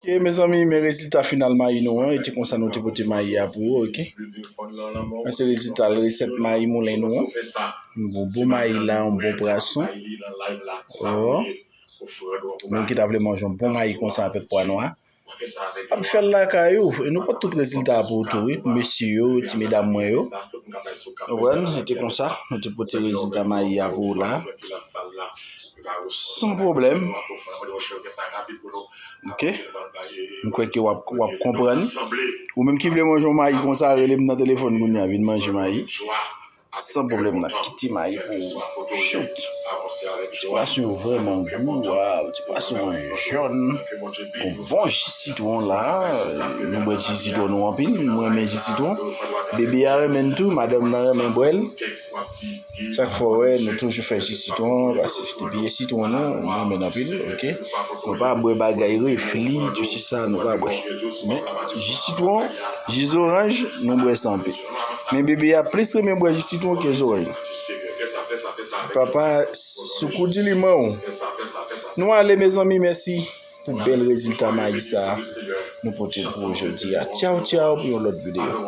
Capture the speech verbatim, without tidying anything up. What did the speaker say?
Ok, mezanmi, men rezilta final mayi nou an. E te konsa nou te pote mayi a pou ou, ok? Sa se rezilta resèt mayi moulen nou an. Yon bon mayi la, yon bon pwason. Oh. Moun ki ta vle manje yon bon mayi konsa avèk pwa nwa, ap fè l lakay ou. E nou pote tout rezilta a pou ou tou, wi. Pou mesye yo, ti medam mwen yo. Ou konprann? E te konsa, nou te pote rezilta mayi a pou ou la. San pwoblèm. Ok? M kwè ke w ap, w ap konprann. Ou menm ki vle manje yon mayi konsa, rele m nan telefòn kounye a, vin manje mayi. San pwoblèm, n ap kite mayi pou ou. Shoot. Ti pwason yo vrèman gou, waw, ti pwason an jòn. Yon bon ji sitwon la, nou bwè ji sitwon nou anpil, mwen renmen ji sitwon. Bebe a renmen l tou, madanm nan renmen bwè l. Chak fwa w wè, nou toujou fè ji sitwon, paske depi e sitwon nou, nou renmen l anpil, ok? Nou pa bwè bagay refli, tout se sa, nou pa bwè. Men, ji sitwon, ji zoranj, nou bwè sa anpil. Men bebe a plis renmen bwè ji sitwon ke zoranj. Papa, soukou di li man w. Nou ale, mezanmi, mèsi pou bèl rezilta mayi sa a nou pote pou ou jodi a. Tchaw, tchaw, pou yon lòt videyo.